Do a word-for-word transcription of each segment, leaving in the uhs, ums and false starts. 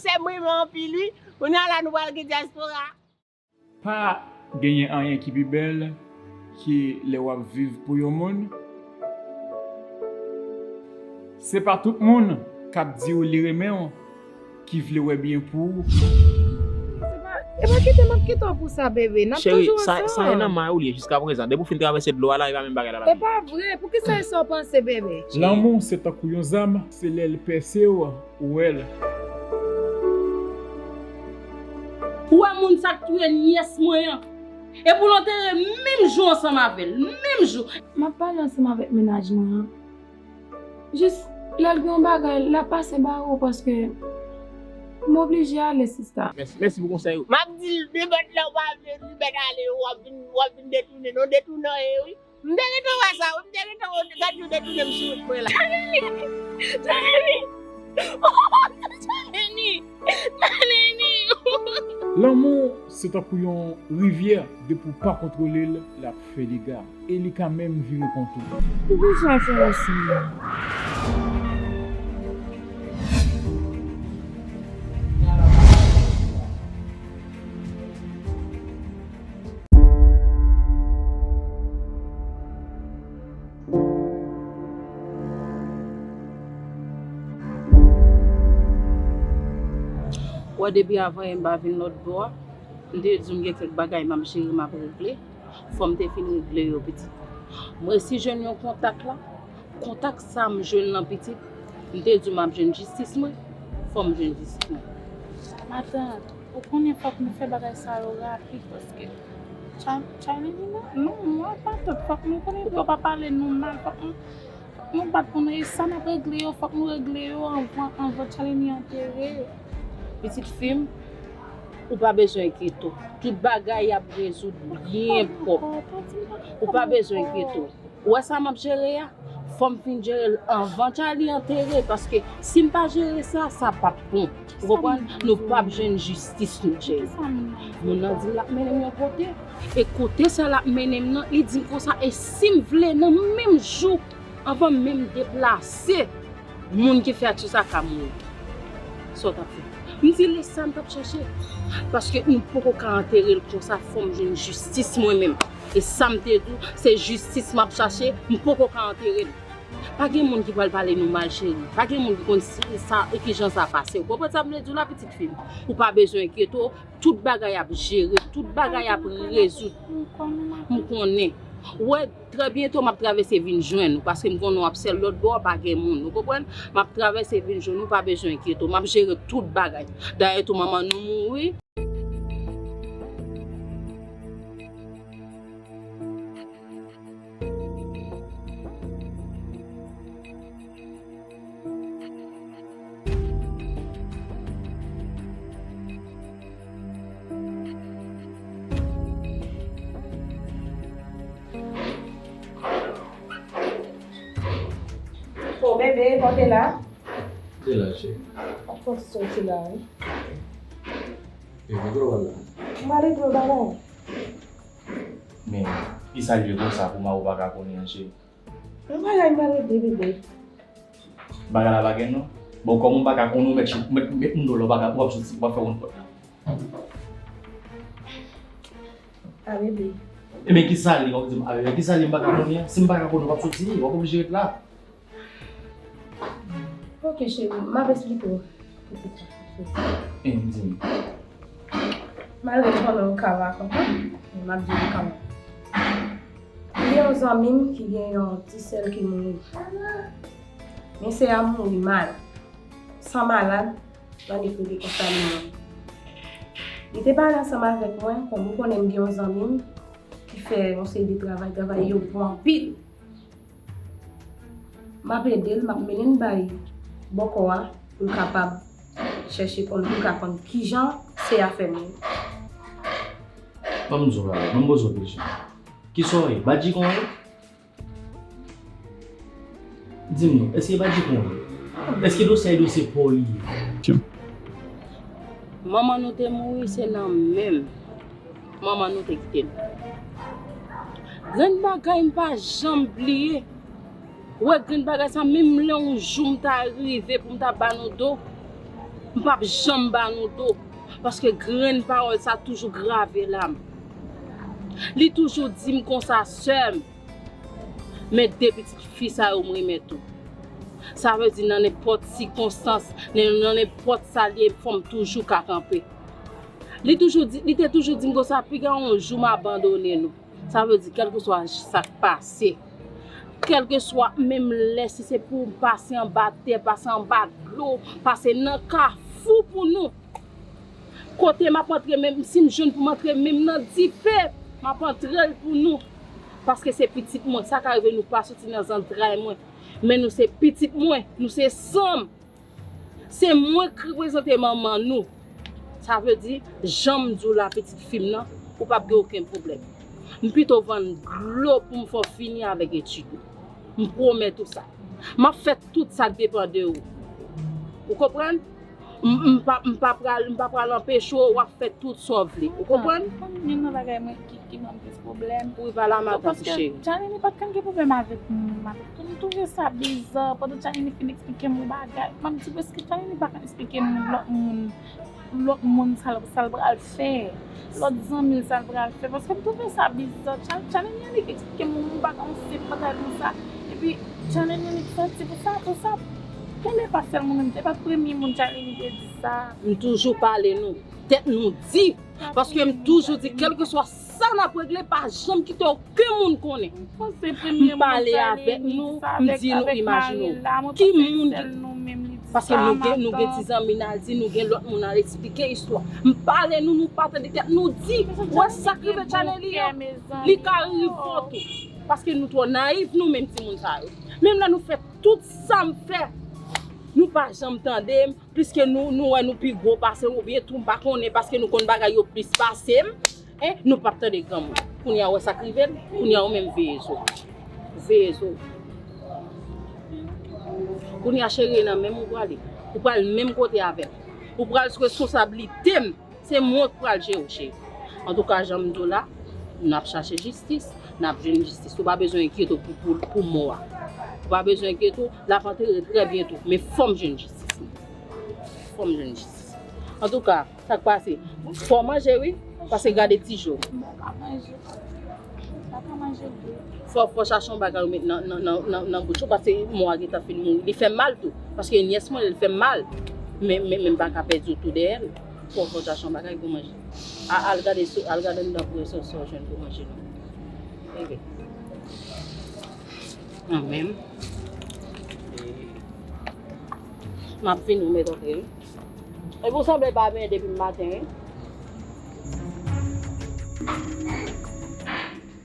Sè m renmen anpil wi. Kounye a la nou pral gen dyaspora. Pa genyen anyen ki pi bèl ke lè w ap viv pou yon moun. Se pa tout moun k ap di w li renmen w ki vle wè byen pou ou. E pa kite m ap kite w pou sa bebe. N ap toujou ansanm. Cheri, sa e nan may ou li ye jiska prezan. Depi w fin travèse dlo a la, e pa menm bagay la la. E pa vre. Poukisa e sa w panse bebe? Lanmou se tankou yon zam, se lè l pèse w, ou wè l. Ou wè moun sa k touye nyès mwen an? Epi w antere menm jou ansanm avè l, menm jou. M ap pale ansanm avèk mennaj mwen an. Jis lè l gen yon bagay, l ap pase ba ou paske m oblije ale sista. Mèsi, mèsi pou konsèy ou. M ap di l nenpòt lè ou pa vle li mèt ale, w ap vin, w ap vin detounen, non detounan ye wi. M te gentan wè sa wi, m te gentan wè gad jan w detounen m sou wout mwen la. Jaleni! Jaleni! Oh, Jaleni! Jaleni! Lanmou se tankou yon rivyè, depi w pa kontwole l, l ap fè dega. E li ka menm vire kont ou. Poukisa w fè w sa? Wè depi avan yè m pa vin lòtbò a, m te di w m gen kèk bagay m ap jere, m ap regle. Fò m te fin regle yo pitit. M resi jwenn yon kontak la, kontak sa m jwenn lan pitit, m te di w m ap jwenn jistis mwen, fò m jwenn jistis mwen. Matant, ou konnen fòk nou fè bagay sa yo rapid paske Chalini nan, non, mwen matant, fòk nou konnen pou yo pa pale nou mal, fòk nou, fòk nou bat pou nou, e sa n ap regle yo, fòk nou regle yo anvan, anvan Chalini antere. Pitit fi m, ou pa bezwen enkyete w. Tout bagay ap rezoud byen pwòp. Ou pa bezwen enkyete w. Ou wè sa m ap jere a? Fò m fin jere l anvan Charly antere, paske si m pa jere sa, sa p ap bon. Ou konprann? Nou p ap jwenn jistis nou, Charly. Moun nan di l l ap mennen m yon kote. E kote sa l ap mennen m nan, li di m konsa, e si m vle nan menm jou, anvan m menm deplase, moun ki fè aksyon sa ka mouri. Sa w t ap fè? M di l e sa m t ap chache. Paske m poko ka antere l konsa, fò m jwenn jistis mwen menm. E sa m te di w, se jistis m ap chache, m poko ka antere l. Pa gen moun ki pral pale nou mal, cheri. Pa gen moun ki konn si sa e kijan sa pase. Ou konprann sa m vle di w la, pitit fi m? Ou pa bezwen enkyete w. Tout bagay ap jere, tout bagay ap rezoud. M konnen. Ou wè, trè byento m ap travèse vin jwenn ou, paske m konnen w ap sèl lòt bò a, pa gen moun. Ou konprann? M ap travèse vin jwenn ou, pa bezwen enkyete w. M ap jere tout bagay. Dayè tou, manman nou mouri. O bebe, kòte la? Te la, cheri. Fòk soti la, wi. Bebe, kote w al la? M ale pran bagay. Men, kisa l ye konsa pou mari w pa ka konnen an, cheri? Yon bagay m pral regle, bebe. Bagay la pa gen non. Bon, kòm ou pa ka konnen, ou mèt, ou mèt, mèt moun dòlè, ou pa ka, ou ap soti, ou ap fè wonn pòt la. A bebe. Ebyen, kisa li, w ap di m, a bebe, kisa li m pa ka konnen an? Si m pa ka konnen, w ap soti, w ap oblije ret la. Ok, cheri, m ap esplike w. Hein, di m. Malgre m konnen w ka pa konprann, men m ap di w kanmenm. M gen yon zanmi m ki gen yon ti sè l ki mouri. Men sè a mouri mal. San malad, nan li kote konsa li mouri. Li te pale ansanm avèk mwen, kòm ou konnen m gen yon zanmi m ki fè yon seri de travay, travay yo bon anpil. M ap ede l, m ap mennen l bay bòkò a pou l kapab chèche konn, pou l ka konn kijan sè a fè mouri. Ban m di w bagay, ban m poze w kesyon. Kisa w ye? Badjikon w ye? Di m non, èske badjikon w ye? Èske dosye a e dosye pa w li ye? Manman nou te mouri, se nan men m. Manman nou te kite n. Grenn bagay m pa janm bliye. Ou wè grenn bagay sa, menm lè yon jou m ta rive pou m ta ba nou do, M p ap janm ba nou do, paske grenn pawòl sa toujou grave la m. Li toujou di m konsa, sè m, men de pitit fi sa yo m renmen tou. Sa vle di nan nenpòt sikonstans, nan, nan nenpòt sa l ye, fò m toujou ka kanpe. Li toujou di, li te toujou di m konsa, piga yon jou m abandone nou. Sa vle di, kèlkeswa sa k pase, kèlkeswa menm lè si se pou pase anba tè, pase anba dlo, pase nan kafou pou nou. Kote m ap antre menm, si m jwenn pou m antre menm nan dife, m ap antre l pou nou. Paske se pitit mwen, sa ka rive nou pa soti nan zantray mwen. Men nou se pitit mwen, nou se san m. Se mwen k reprezante manman nou. Sa vle di, jan m di w la, pitit fi m nan, ou p ap gen okenn pwoblèm. M pito vann dlo pou m fè w fini avèk etid ou. M pwomèt ou sa. M ap fè tout sa k depann de ou. Ou konprann? M, m pa, m pa pral, m pa pral anpeche w, w ap fè tout sa w vle. Ou konprann? Konn youn nan bagay mwen ki, ki ban m plis pwoblèm. Wi, pale a matant ou, cheri. Paske Janine pa t konn gen pwoblèm avèk moun. M, m twouve sa biza. Pandan Janine fin eksplike m yon bagay, m ap di, èske Janine pa konn eksplike m lòt moun, lòt moun sa l, sa l pral fè? Lòt zanmi l sa l pral fè? Paske m twouve sa biza. Jan, Janine Yanick eksplike m yon bagay, yon seri bagay konsa. Epi Janine Yanick santi pou sa, pou sa. Genlè pa sèl mwen menm, se pa premye moun Janine te di sa. M toujou pale nou. Tèt nou di. Paske m toujou di, kèlkeswa sa n ap regle, pa janm kite okenn moun konnen. M pale avèk nou, m di nou, imajine w. Ki moun ki, paske nou gen, nou gen ti zanmi n al di, nou gen lòt moun al eksplike istwa. M pale nou, nou pa tande tèt nou di. Ou wè sa k rive Chanely an? Li ka rive w tou. Paske nou twò nayiv nou menm timoun sa yo. Menm lè nou fè tout sa m fè, nou pa janm tande m. Piske nou, nou wè nou pi gwo pase l, oubyen tou m pa konnen, paske nou konn bagay yo plis pase m, en, nou p ap tande granmoun. Kounye a, ou wè sa k rive l? Kounye a, ou menm veye zo. Veye zo. Kounye a, cheri, e nan men m ou prale. Ou pral menm kote avè m. Ou pral sou responsablite m. Se mwen k pral jere w, cheri. Antouka, jan m di w la, n ap chache jistis, n ap jwenn jistis. Ou pa bezwen enkyete w pou, pou, pou mò a. Ou pa bezwen enkyete w, l ap antere trè byento. Men fò m jwenn jistis mwen. Fò m jwenn jistis. Antouka, sa k pase? Fò w manje, wi. Paske gade ti je w. Mwen pa manje. Papa manje tou. Fò, fò chache yon bagay ou met nan, nan, nan, nan, nan bouch ou, paske mò a gentan fin mouri. Li fè m mal tou. Paske nyès mwen, li fè m mal. Men, men, men m pa ka pèdi w tou dèyè l. Fò, fò chache yon bagay pou manje. A, al gade sou, al gade anndan pou wè sa w jwenn pou manje non. Bebe. Mwen menm. M ap vini, ou mèt antre, wi. Epi w sanble pa benyen depi maten, wi.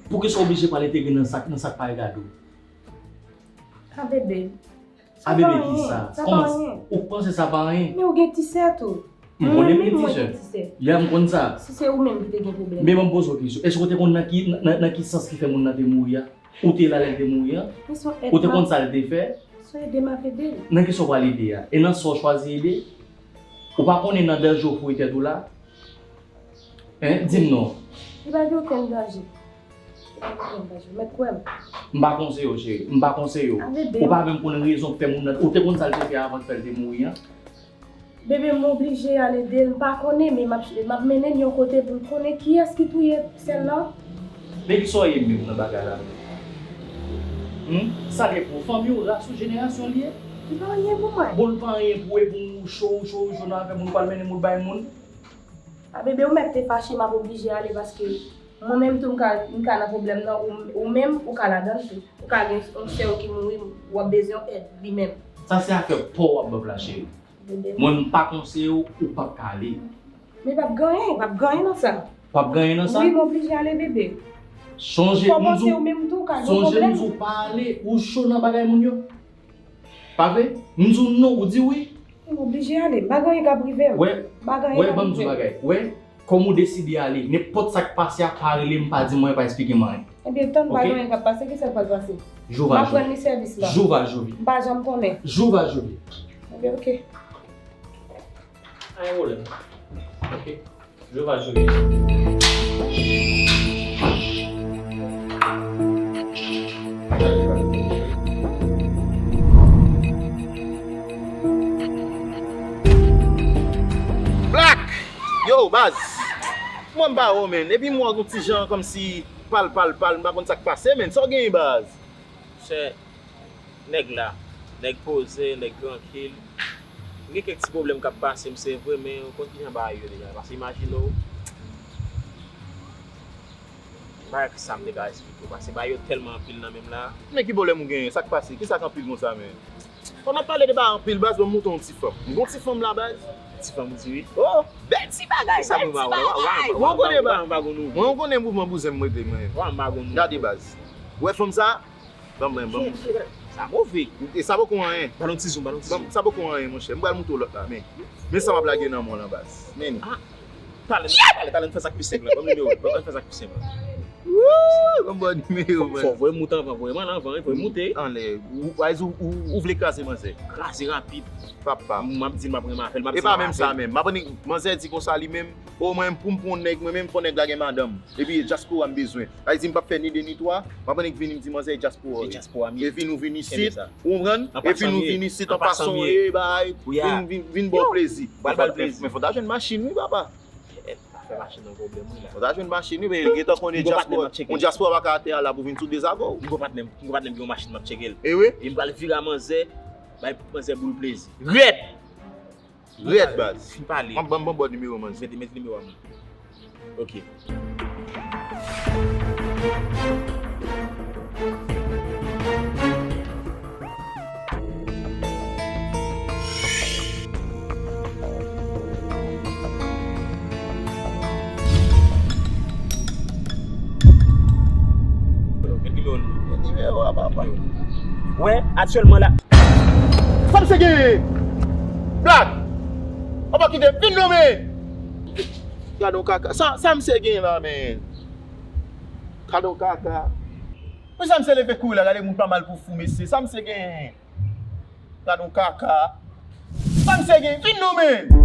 Poukisa w oblije pale te gen nan sa k, nan sa k pa regade w? A bebe. A bebe kisa? Kòman ou panse sa pa anyen? Men ou gen ti sè tou. M konnen m gen ti sè. Ya, m konn sa. Si se ou menm ki te gen pwoblèm. Men ban m poze w kesyon. Èske w te konn nan ki, nan, nan ki sans ki fè moun nan te mouri a? Ou te la lè l te mouri a? Ou te konn sa l te fè? Nan ki sa w pral ede a? E nan sa w chwazi ede? Ou pa konnen nan danje w foure tèt ou la? Hein? Di m non. Li pa gen okenn danje. Li pa gen okenn danje. Ou mèt kwè m. M pa konseye w, cheri. M pa konseye w. Ou pa menm konn rezon k fè moun nan. Ou te konn sa l te fè avan k fè l te mouri an? Bebe, m oblije al ede l. M pa konnen, men m ap, m ap mennen l yon kote pou l konnen kiyès ki touye sè l lan. Men kisa w ye menm nan bagay la menm? Hum? Sa l ye pou fanmi w, ras ou, jenerasyon l ye? Li pa anyen pou mwen. Bon, l pa anyen pou ou, epi w cho, w cho, w cho nan afè moun, ou pral mennen moun bay moun. A bebe, ou mèt te fache, m ap oblije ale paske mwen menm tou m ka, m ka nan pwoblèm nan, ou, ou menm ou ka ladan l tou. Ou ka gen yon sè w ki mouri, w ap bezwen yon èd li menm. Sa se afè pa w w ap ban m la, cheri. Bebe. Mwen m pa konseye w, ou p ap ka ale. Men p ap gen anyen, p ap gen anyen nan sa. P ap gen anyen nan sa? Wi, m oblije ale, bebe. Sonje m di w, sonje m di w pa ale, ou cho nan bagay moun yo. Pa vre? M di w non, ou di wi. M oblije ale. M pa gen anyen k ap rive m. Wè, wè, ban m di w bagay. Wè, kòm ou deside ale, nenpòt sa k pase a, pa rele m, pa di m anyen, pa eksplike m anyen. Ebyen, tann pa gen anyen k ap pase, kisa k pral pase? Jou va jwe. M ap rann li sèvis la. Jou va jwe. M pa janm konnen. Jou va jwe. Ebyen, oke. Pa gen pwoblèm. Oke. Jou va jwe. Baz, mwen m pa wè w, menn. Epi m wè w gon ti jan kòmsi pal, pal, pal, m pa konn sa k pase, menn. Sa w genyen, baz? Sè, nèg la, nèg poze, nèg trankil. M gen kèk ti pwoblèm k ap pase m, se vre, men ou konn kijan bagay yo deja. Paske imajine w, bagay sa m te ka esplike w, paske bagay yo tèlman anpil nan men m la. Men ki pwoblèm ou genyen? Sa k pase? Kisa k anpil konsa, menn? Pandan n ap pale de bagay anpil, baz, ban m montre w yon ti fanm. M gon ti fanm la, baz. Ti fanm ou di wi? Oh, bèl ti bagay, bèl ti bagay. Mwen konnen, baz. Mwen konnen mouvman bouzen m rete, mwen. Gade, baz. Ou wè fanm sa? Ban m, ban m, ban m. Sa move. E sa poko anyen. Ba l yon ti zoom, ba l yon ti zoom. Sa poko anyen, monchè. M pral montre w lòt la, men. Men sa m ap lage nan men w lan, baz. Men. Talè, talè, talè, n fè sa k pi senp la. Ban m nimewo, ban m fè sa k pi senp la. Wouy, ban m ba w nimewo, man. Fò voye m moute anvan, voye m al anvan, wi, voye m moute. Anlè, ou, ou, ou, ou vle kraze manzè. Kraze rapid. Papa. M ap di l m ap renmen avè l, m ap di l m ap renmen avè l. E pa menm sa menm. M ap annik, manzè di konsa li menm, o mwen pou m pran yon nèg, mwen menm fò nèg la gen madanm. Epi e dyaspora m bezwen. Sa vle di m p ap fè ni de ni twa, m ap annik vini m di manzè e dyaspora. E dyaspora m ye. E vin ou vin isit, ou konprann? Epi nou vin isit an pasan, e bay, vin, vin, vin ba w plezi. Pral ba l plezi. Men fò ta jwenn machin wi, papa. Fè machin nan pwoblèm wi la. Fò ta jwenn machin wi, men li gentan konnen dyaspora. Yon dyaspora pa ka atè a la pou vin sou dezagò w. M gon patnè m, m gon patnè m gen yon machin m ap tcheke l. E wi? E m pral vire a manzè, bay manzè boul plezi. Rèd! Rèd, baz. Fin pale. Ban m, ban m ba w nimewo manzè. Mete, mete nimewo a man. Ok. Mete nimewo a, papa. Wè, aktyèlman la. Sa misye genyen? Black! Papa kite m vin non men! Gade yon kaka. Sa, sa misye genyen la, men? Gade yon kaka. Men sa misye leve kouri la, gade moun pa mal pou fou, mesye. Sa misye genyen? Gade yon kaka. Sa misye genyen? Vin non men!